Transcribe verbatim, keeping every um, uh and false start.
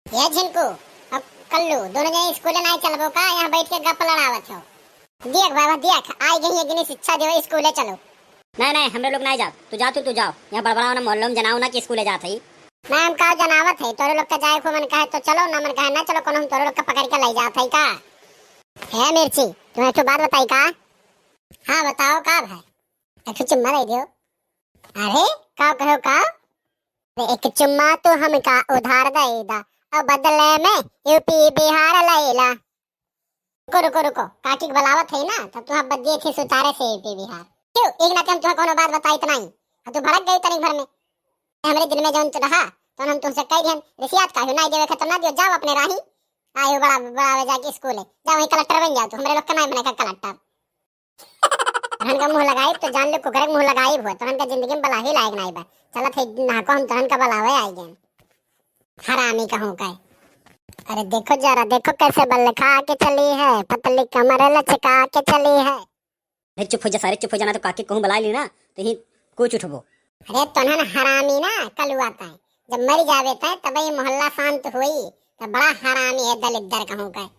ए झिनकू, अब कल्लू, दोनों जने स्कूले नाहीं चलबो का? यहाँ बैठ के गप लड़ावत हो। देख बाबा, देख, आइ गई एक जनी शिक्षा देवे, स्कूले चलो। नहीं, नहीं, हमरे लोग नाहीं जाब। तू जा, तू, तू जाओ। यहाँ बड़बड़ाओ ना, मोहल्लो में जनाओ ना कि स्कूले जात हई। ना, हम का जनावत है, तोरे लोग का जाए को मन कहे तो चलो, ना मन कहे ना चलो, कोनो हम तोरे लोग का पकड़ के ले जात है का? हे मिर्ची, तुम्हें एक ठो बात बताई का? हाँ, बताओ का भाई? एक ठो चुम्मा दे दियो। अरे, का कहो का? अरे, एक चुम्मा तू हमका उधार दे दा, और बदले में यूपी बिहार ले ला। रुको, रुको, रुको, काकी के बुलावत है ना, तब तुहा बदिये थे सुतारे से यूपी बिहार। क्यों? एक नाते हम तुहा कोनो बात बताइत नाहीं। अब तू भड़क गई तनिक भर में। हमरे दिल में जौन तो रहा, तो हम तुमसे कह दिहन, रिसियात का हो, नाहीं देवे खतम ना दियो, जाओ अपने राही। आयो बड़ा, बड़ा जाके स्कूल है, जाओ वहीं कलेक्टर बन जाओ, तू हमरे लोग का नाहीं बने का कलेक्टर। तोहन का मुँह लगाइब तो जान ले कुकरे के मुँह लगाइब हो, तोहन का जिंदगी में बलाही लायक नाहीं बा। चलत है नाको हम तोहन का बलावे आई गए। हरामी कहूँ का। अरे देखो जरा, देखो कैसे बल खा के चली है, पतली कमर लचका के चली है। अरे चुप हो जा सारे, चुप हो जाना तो काकी कहूँ बला ली ना, तो ही कुछ उठबो। अरे तोहन हरामी ना कलुआ ताई, जब मर जावे ताई तब ये मोहल्ला शांत होई। तो बड़ा हरामी है दलिद्दर कहूँ का।